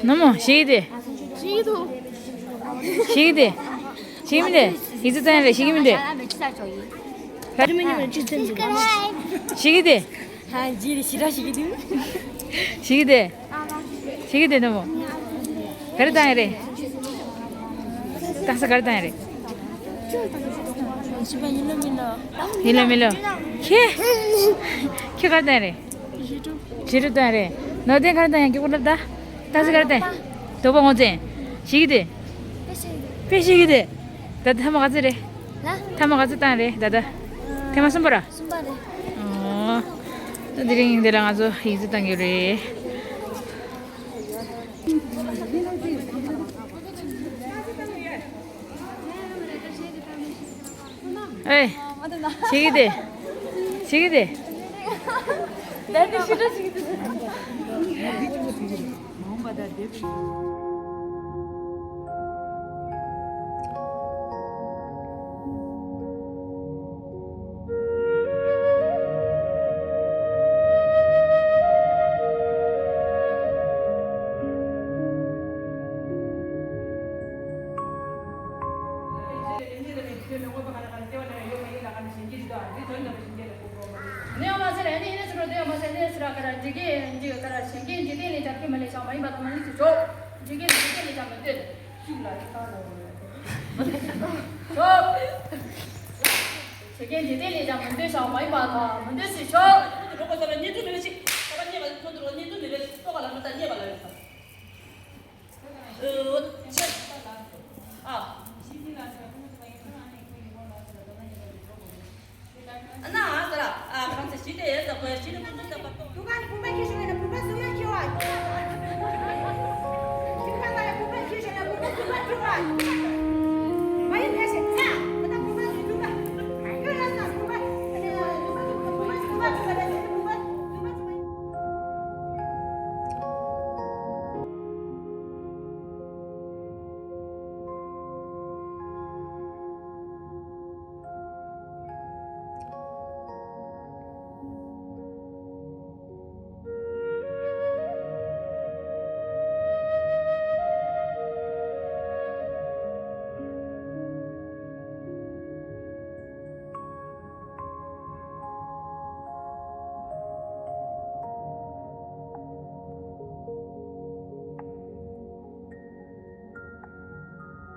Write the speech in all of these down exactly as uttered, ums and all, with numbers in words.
ནུ་མོ་ཤེས་ཀྱི་དེ། ཤེས་ཀྱི་དེ། ཤེས་ཀྱི་མི་དེ། ཡིག་ཚད་བཏང་ཡ་རེད། ཤེས་ཀྱི་མི་དེ། ཤེས་ཀྱི་དེ། ཤེས་ཀྱི་དེ། ཤེས་ཀྱི་དེ། ནུ་མོ། ག་རེ་བཏང་ཡ་རེད། བཏང་ས་ག་རེ་བཏང་ཡ་རེད། ཡིན་ལ་མིན་ལ། ཁྱེད། ཁྱེད་ག་རེ་བཏང་ཡ་རེད། བྱི་རུ་བཏང་རེད། ནོར་ལྡན་ག་རེ་བཏང་ཡ། སྐྱིད་པོ་ལབ་ད། ཏ་སི་ག་རེ་བཏང་། དོགས་པ་ངོ་ཚ། ཤེས་ཀྱི་དེ། དཔེ་ཤེས་ཀྱི་དེ། ད་ལྟ་ཐ་མ་ག་ཚོད་རེད། ལ། ཐ་མ་ག་ཚོད་བཏང་རེད་ད་ལྟ། ཐ་མ་གསུམ་པ་ར། གསུམ་པ་རེད། ཨོ། ད་དེ་རིང་འདི་ལ་ང་ཚོ་ཡིག་ཚད་བཏང་གི་རེད། ཨེ། ཤེས་ཀྱི་དེ། ཤེས་ཀྱི་དེ། ནི་ཡང་མ་ཟེར་ནི་ཡིན་ཟེར་རོ། དེ་ཡང་མ་ཟེར་ནི་ཡིན་ཟེར་ར། ག་ར་འཇིག་གི་འཇིག་རྟེན་ལས་རྒྱབ་ཀྱི་མ་ལས་བྱ་བ་མ་ཡིན་པ་དང་མ་ཡིན་ཟེར་ཞོག་འཇིག་གི་འཇིག་རྟེན་ལས་བྱ་མི་འདོད། ཤུགས་ལ་ཤུགས་བཏང་ནས། ཞོག་འཇིག་གི་འཇིག་རྟེན་ལས་བྱ་མི་འདོད་བྱ་བ་མ་ཡིན་པ་དང་མི་འདོད་ཟེར་ཞོག་རོགས་པ་ས་ལ་བརྙན་ཐུང་མེད་པ་ཞིག་ས་ལ་བརྙན་པ་ཁོ་ཚོ་རོགས་བརྙན་ཐུང་མེད་པ་ཞིག་ལྟོ་ག་ལ་མི་ལྟ་བརྙན་པ་ལ་ཡོད་ས། ཨོ། ཆེ། ཨ། ཨ་ན་ཨ་ས་ར། ཨ་ཁང་ཚན་ཞིག་དེ་ཡས་ས་གོ་ཡ་ཞིག་ནི་ཀུན་ཏུ་བརྟག་པ། དུ་ག་ནི་བུམ་པ་ཁྱེར་བྱུང་ཡོད་ན་བུམ་པ་གཟུགས་ལ་ཁྱེར་བ། དུ་ག་ལ་ཡ་བུམ་པ་ཁྱེར་བྱུང་ཡོད་ན་བུམ་པ་གཟུགས་ལ་ཁྱེར་བ། མ་ཡིན་ནས་ཤེས་ཚ། ཨ་ན་བུམ་པ་གཟུགས་ལ། ཁྱེར་ཡ་ས་བུམ་པ། བུམ་པ་གཟུགས་ལ་བུམ་པ་གཟུགས་ལ་བུམ་པ་གཟུགས་ལ། ཉོན་མོངས་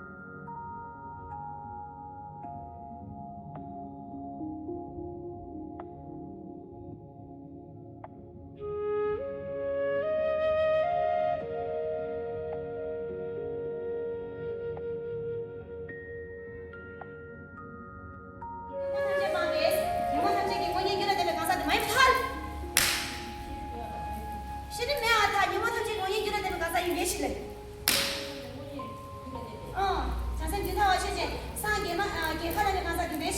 ཐམས་ཅད་སྤངས་པས། ཉོན་མོངས་ཐམས་ཅད་སྤངས་པས། ཉོན་མོངས་ཐམས་ཅད་ཀྱི་སྒོ་ནས་རྒྱུད་ལ་ལྡན་པའི་གང་ཟག་དེ་མ་ཡིན་པར་ཐལ། ཤེས་རིག་མེད་པར་ཐལ། ཉོན་མོངས་ཐམས་ཅད་སྒོ་ནས་རྒྱུད་ལ་ལྡན་པའི་གང་ཟག་ཡིན་པའི་ཕྱིར་ལས། ཨང་། བྱང་སེམས་ཇི་ལྟ་བ་ཕྱིར་ཅན། སངས་རྒྱས་མ་ཨ་རྒྱལ་ཁ་ལ་མེད་གང་ཟག་ཡིན་པའི་ཕྱིར།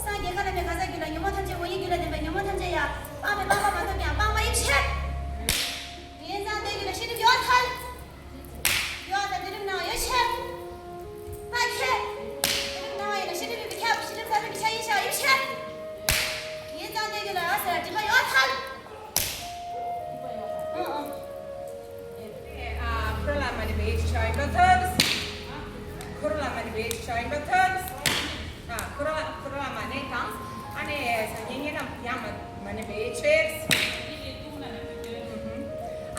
སངས་རྒྱས་ཁ་ལ་མེད་གང་ཟག་རྒྱུད་ལ་ཉོན་མོངས་ཐམས་ཅད་སྒོ་ནས་རྒྱུད་ལ་ལྡན་པའི་ཉོན་མོངས་ཐམས་ཅད་ཡང་སྤངས་པས་སྤངས་པ་མ་ཐོབ་ཀྱང་སྤངས་པ་ཡིན་ཕྱིར། ཡིན་ཙང་དེ་རྒྱུད་ལ་ཤེས་རིག་ཡོད་ཐལ། ཡོད་དང་དེ་རིམ་སྣང་བ་ཡོད་ཕྱིར། མ་ཁྱེད། དེ་རིམ་སྣང་བ་ཡིན་ན་ཤེས་རིག་མེད་པའི་ཁྱབ། ཤེས་རིག་ས་རིམ་གྱི་ཆ་ཡིན་ཤག་ཡིན་ཕྱིར། ཡིན་ཙང་དེ་རྒྱུད་ལ་ཟེར་སྒྲིབ་པ་ཡོད་ཐལ། ཨང་ཨང་། ཨ། འཁོར་ལ་མ་ནི་བའི་ཆ་ཡིན་པ་ཐལ། འཁོར་ལ་མ་ནི་བའི་ཆ་ཡིན་པ་ཐལ། ཨ། འཁོར་བ་འཁོར་བ་མ་ནས་དང་། ཨ་ནི་སངས་རྒྱས་ཉེ་རྣམས་ཡང་མ་མ་ནི་བའི་ཆོས།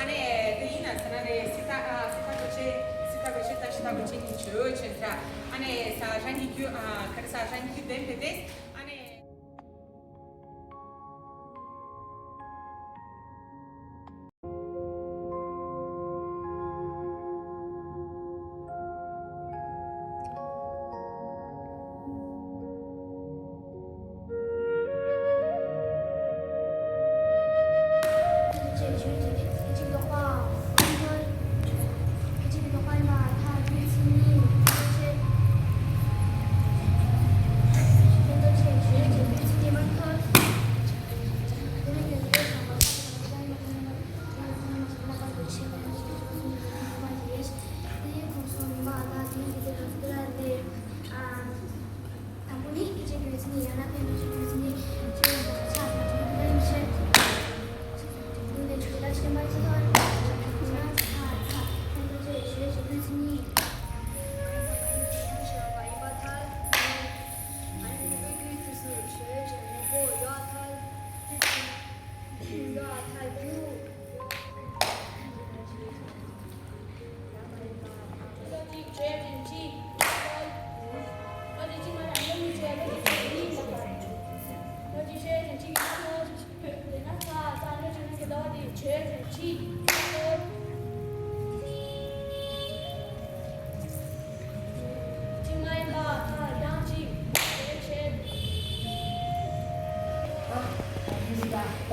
ཨ་ནི་དེ་ཡིན་ན་ས་ན་རེ་སི་ཏ་ཨ་སི་ཏ་གོ་ཆེ་སི་ཏ་གོ་ཆེ་ད་ཤི་ཏ་གོ་ཆེ་གི་ཆོས་ཆོས་ཟེར། ཨ་ནི་ས་རང་གི་རྒྱུ་ཨ་ག་རེ་ས་རང་གི་རྒྱུ་ལྡན་པའི་དེ་ཨ་ནི།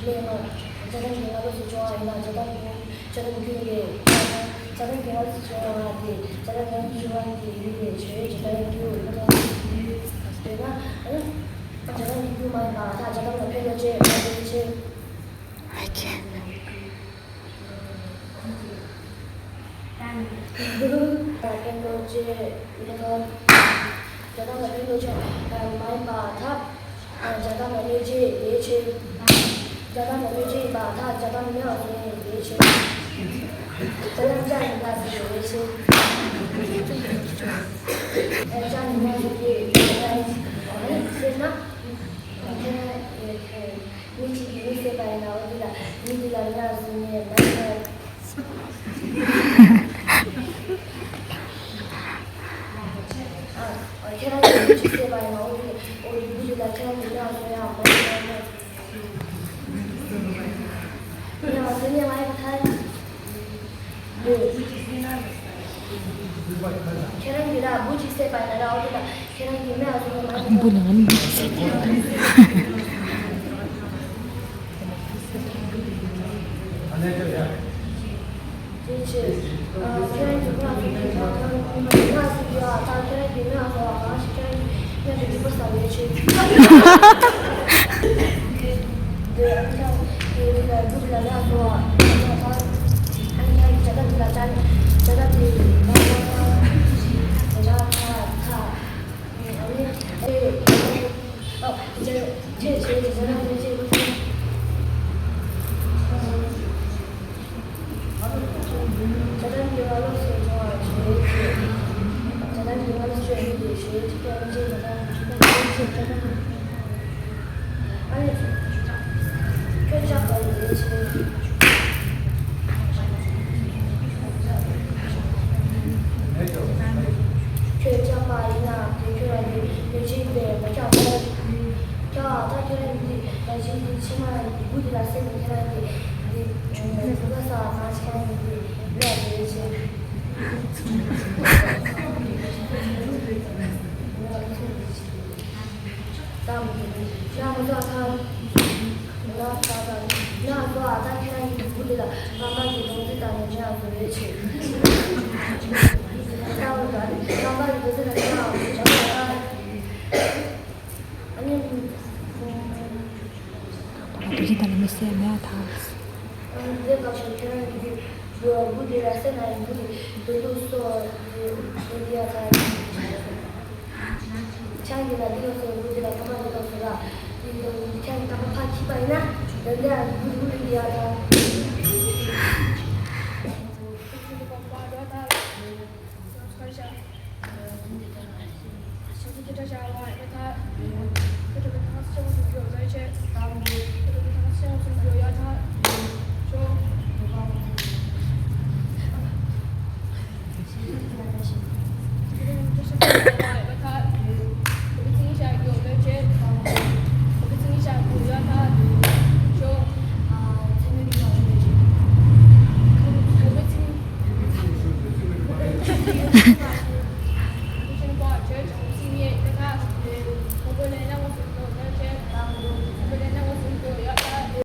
ལས་ང་། བྱ་དམ་གྱི་ང་ལོགས་སུ་བྱུང་བ་ཡིན་ན་བྱ་དམ་གྱི། བྱ་དམ་རྒྱུ་ཡིན་པས། བྱ་དམ་གྱི་ང་ལོགས་སུ་བྱུང་བ་དེ་བྱ་དམ་ཡང་རྒྱུ་བ་དེ་ཡིན་པས་ཆོས་ཅི་ལྟར་རྒྱུ་ཡིན་ན། ཡོད་ན། བྱ་དམ་གྱི་རྒྱུ་མ་ཡིན་པ་ད་བྱ་དམ་ལ་ཕན་ལོ་ཆེ་མ་ཡིན་ཆེ། ཨ་ཀྱེ། ཕན་ལོ་ཆེ། ཡིན་ན། བྱ་དམ་ལ་ཕན་ལོ་ཆེ་མ་ཡིན་པ་ད། བྱ་དམ་ལ་གནོད་བྱེད་ལས་ཆེ། བྱ་དམ་ལ་གནོད་བྱེད་ཡིན་པ་ད་བྱ་དམ་མེད་པ་བཟོ་ཡིན་ལས་ཆེ། བྱ་དམ་ལྕགས་ཡིན་པ་ཟེར་ལས་ཆེ། ལྕགས་ཡིན་པ་ཟེར་ལས་ཆེ་ཟེར་ན། མི་གཅིག་གིས་མི་བསད་པ་ཡིན་ན་འོ་དེ་ལ་མི་དེ་ལ་ཉར་བཟུང་ནས་མ་ཉར། ཨ། ཁྱེད་རང་གིས་མི་གཅིག་བསད་པ་ཡིན་ན་འོ་དེ་འོ་དེ་བུ་དེ་ལ་ཁྱེད་རང་གིས་ཉར་བཟུང་ཡང་མ་ཉར། ཉར་བཟུང་ནས་མ་ཉར་ཐལ། ཁྱེད་རང་གིས་ལ་བུ་གཅིག་བསད་པ་ཡིན་ན་འོ་དེ་ལ་ཁྱེད་རང་གིས་མི་ཨ་ཟུག་མ་ཡིན། བུ་ལ་ང་ནི་མི་གཅིག་བསད་པ་ཡིན་ན། དེ་ཆེ། ཁྱེད་རང་གིས་མི་ཨ་ཟུག་གི་ང་ཁང་ང་ཟིག་ཡོད་ཨ། ད་ཁྱེད་རང་གིས་མི་ཨ་ཟུག་ཨ། ང་ཞིག་ཁྱེད་རང་གིས་མི་ཨ་ཟུག་བསམ་ཡོད་ཆེ། ཁྱོད་ལྕགས་པ་ཡིན་ན་དེ་ཁྱོད་རང་གི་ལས་བྱེད་པས་མ་ཁྱབ་པར། ཁྱོད་ཨ་ད་ཁྱོད་རང་གི་ལས་བྱེད་འདི་ཕྱི་མ་ཡི་གུ་འདི་ལ་སེམས་ནས་ཁྱེད་རང་གི་འདི་འཇུག་པ་ས་མ་ཁྱེད་རང་གི་འདི་ལས་བྱེད་བྱེད། ད་མི་འདུག་ཡང་མི་འདུག་ཨ། ཁ་ལ་ད་ད་ཡང་མི་འདུག་ཨ། ད་ཁྱེད་རང་གི་བུ་འདི་ལ་རྐང་པ་གི་རྡོག་རྫིས་དང་ནས་ཁྱེད་རང་བཟོ་རེད་ཆེ། ད་མི་འདུག་ཨ། རྐང་པ་གི་རྡོག་རྫིས་དང་ཁྱེད་རང་བཟོ་རེད་ཨ། ཨ་ནི། རྡོག་རྫིས་དང་ནས་མི་བསད་མེད་ཨ་ད། འདི་སྐབས་སུ་ཁྱེད་རང་གི་བུ་འདི་ལ་སེམས་ནང་ཡིན་འདུག་འདུག་སོ་འདི་ཡ་ད། ཆང་གི་ལ་འདི་ལ་སོ་བུ་འདི་ལ་ཐོག་མ་འདི་ལ་སོ་ལ། འདི་ལ་ཆང་གི་ཐོག་མ་ཕ་ཁྱི་པ་ཡིན་ན་འདི་འདི་ལ་འདི་འདི་ཡ་ད།